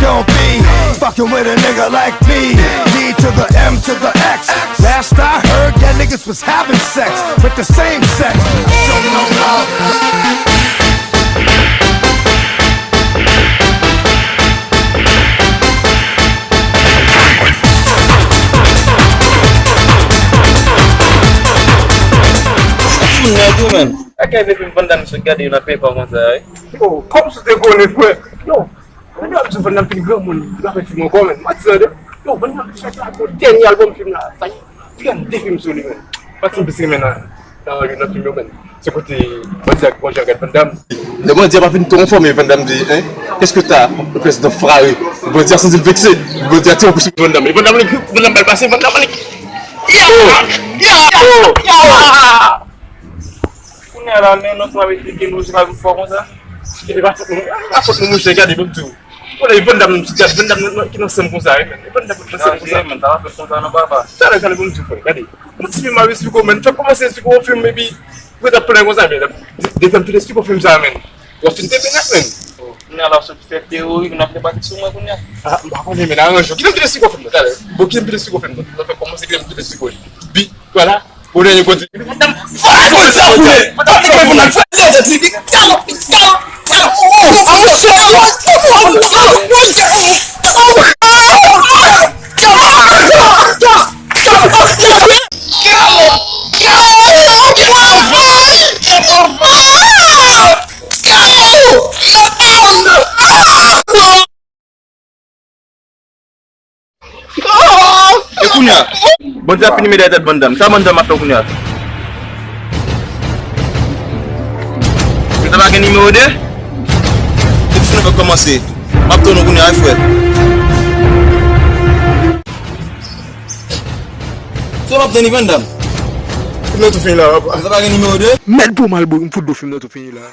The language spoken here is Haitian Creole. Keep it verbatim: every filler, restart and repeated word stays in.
Gon' be fucking with a nigga like me. D to the M to the X. Last I heard, yeah, niggas was having sex with the same sex. Show no love. Ou fou nèt ou menm. Ak yon vye fim Van Damme sot gade yo nan peyi pa konsa wi. Yo, kòm si w te konnen, frè. Yo, Van Damme, Van Damme fin granmoun, li pa fè fim ankò, menn. Manti tande. Yo, Van Damme fin fè gon dènye albòm fim la. Sa, li gen de fim sou li, menn. Pati m plis renmen nan, nan youn nan fim yo, menn. Se kote bandi a gon jan gad Van Damme. Lè bandi a pa fin twò anfòm, Van Damme di, hein, qu'est-ce que t'as? Le président fraré. Bandi a santi l vekse. Bandi a tire yon kou sou Van Damme. Van Damme, Van Damme bal pase, Van Damme li. Ya! Ya! Ya! Kounye a la, men non, fò ap esplike nou, se pa vin fò konsa. E pa fòt nou, e pa fòt nou, monchè, gade, ban m di w. Kounye a, e Van Damme, gade, Van Damme nan, nan, ki nan san m konsa, wi, men. E Van Damme nan san m konsa. Sa va fèt konsa, non, papa. Talè, talè, ban m di w, frè, gade. Yon ti fim a esplike w, men. Fè kòmanse esplike w yon fim, epi, pou w t ap plen konsa, men. Detan m tout esplike w fim sa, men. W ap fin te pena, men. Kounye a, l ap sot fè teori, n ap fè pati sou mwen, kounye a. Ah, m pa konnen, men, aranj ou. Kite m fin esplike w fim nan, talè. Bon, kite m fin esplike w fim nan. N ap fè kòmanse, kite m fin esplike w. Bi, vwala. Ou dènye kote. E kounye a, bandi ap fini mete tèt Van Damme. Sa Van Damme ap fè kounye a? Misye pa gen nimewo de? Depi fim nan fèk kòmanse, m ap tann ou kounye a, wi, frè. Se w m ap tann, wi, Van Damme. Fim nan tou fini la, papa. Misye pa gen nimewo de? Mèd pou mal bou, m fout dlo fim nan tou fini la.